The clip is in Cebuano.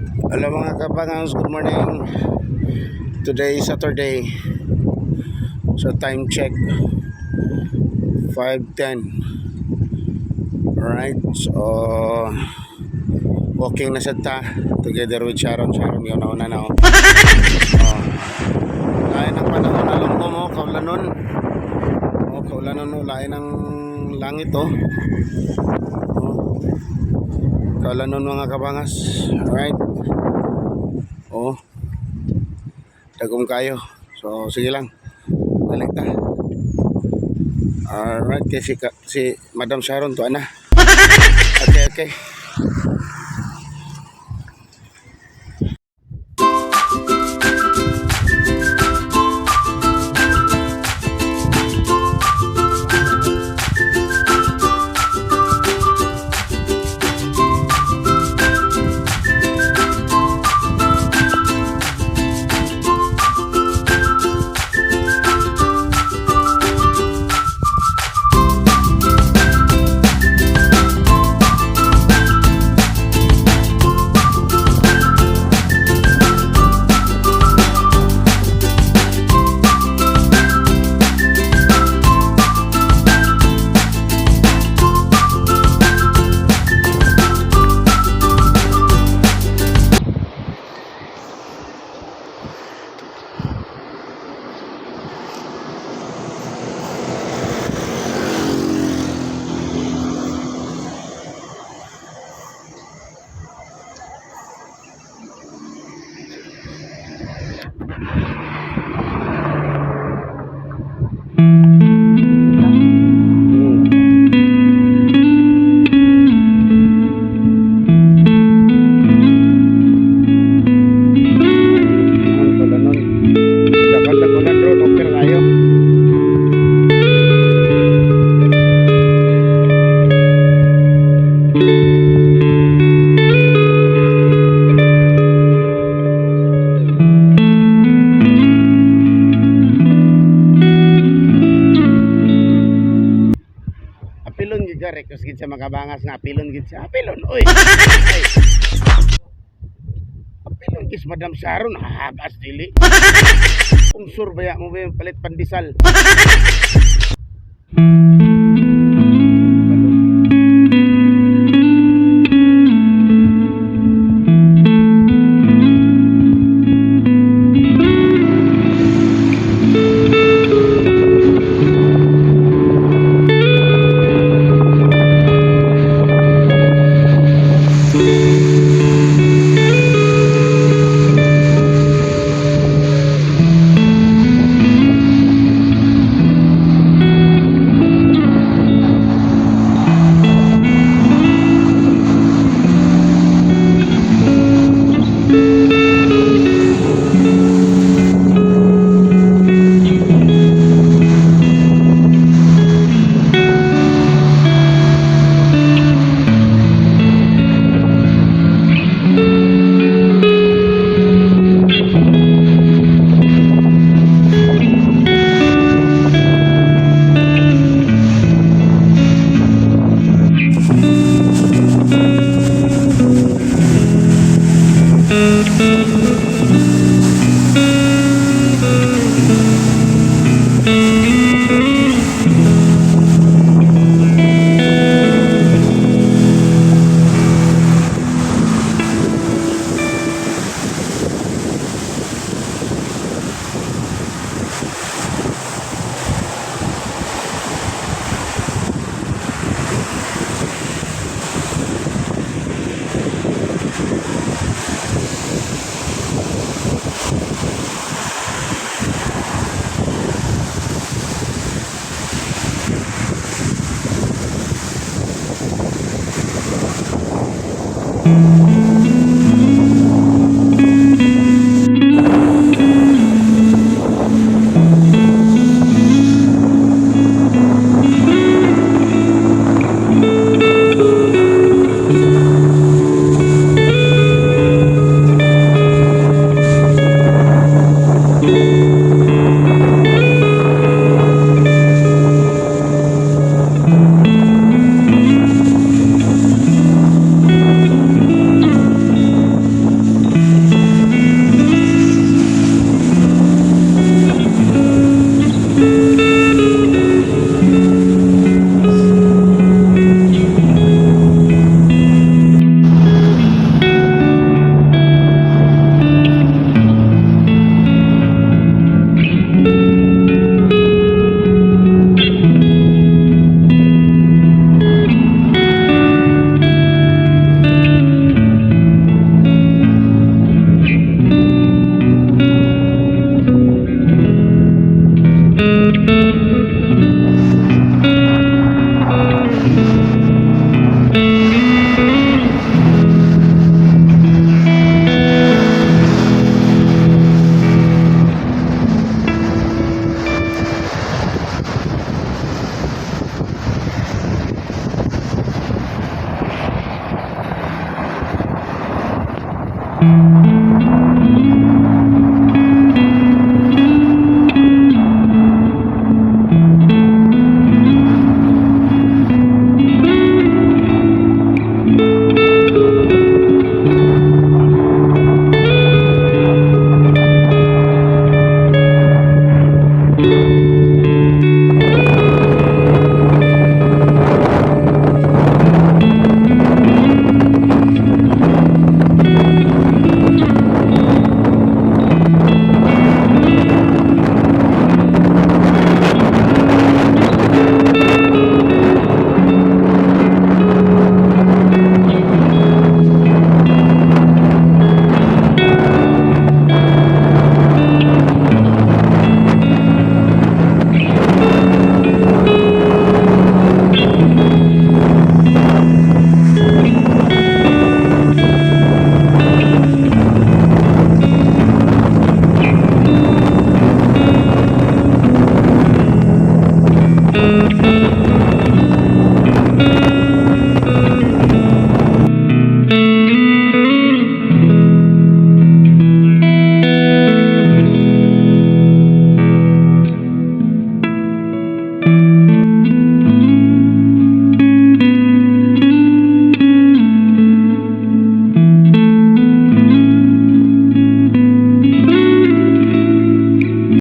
Hello, mga kabangas, good morning. Today is Saturday. So time check, 5:10. Alright, so walking na sad ta together with Sharon. Sharon, yun na na oh. Oh. Lain ang panahon na lunggo mo, kaulanon. Oh, kaulanon no, lain ang langit oh. Oh. Kaulanon, mga kabangas. Alright. Oh. Dagom kayo. So sige lang. Balik ta. Alright, kay si Madam Sharon to ana. Okay. Ang kaulanon. Dakal ulan ron, okay ra kayo. Apilon gid ka, request gid sa makabangas nga apilon gid siya. Apilon, oy. Ay. Apilon gid si Madam Sharon, hahagas dili. Kung sure ba ya mo ba yung palit pandesal? Oh.